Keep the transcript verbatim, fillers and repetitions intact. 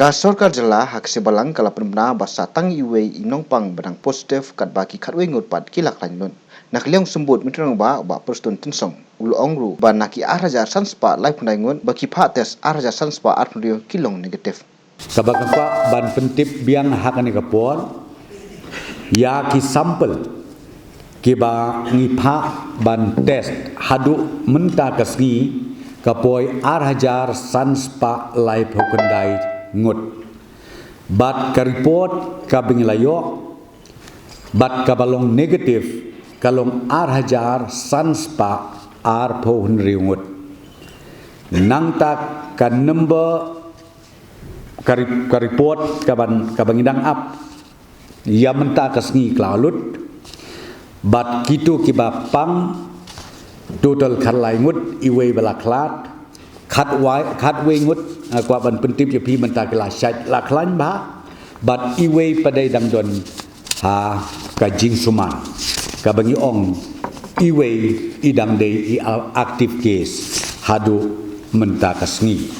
Ka sorkar jylla ha ka sngi Balang ka la pynbna ba sa tang iwei i nongpang ba dang positive katba ki khatwei ngut pat ki la khlaiñ lut. Na ka liang u symbud Myntri Rangbah u Bah Prestone Tynsong u la ong ruh ba na ki ar hajar san spah laiphew khyndai ngut ba ki phah test ar hajar san spah arphew hynriew ki long negative. Kaba nga kwah ban pyntip biang ha kane ka por ïa ki sample kiba ngi phah ban test haduh mynta ka sngi ka poi ar hajar san spah laiphew khyndai ngut. Bad ka report kaba ngi la ïoh bad kaba long negative ka long ar hajar san spah arphew hynriew ngut. Nangta ka number ka, re- ka report kaban kaba ngi dang ap ïa mynta ka sngi ka la lut. Bad kito kiba pang total khatlai ngut, iwei ba la khlad, khatwei khatwei ngut, nga kwah ban pyntip ïa phi mynta ki la shait la khlaiñ bha. Bad iwei pat dei dang don ha ka jingsumar kaba ngi ong iwei i dang dei i active case haduh mynta ka sngi.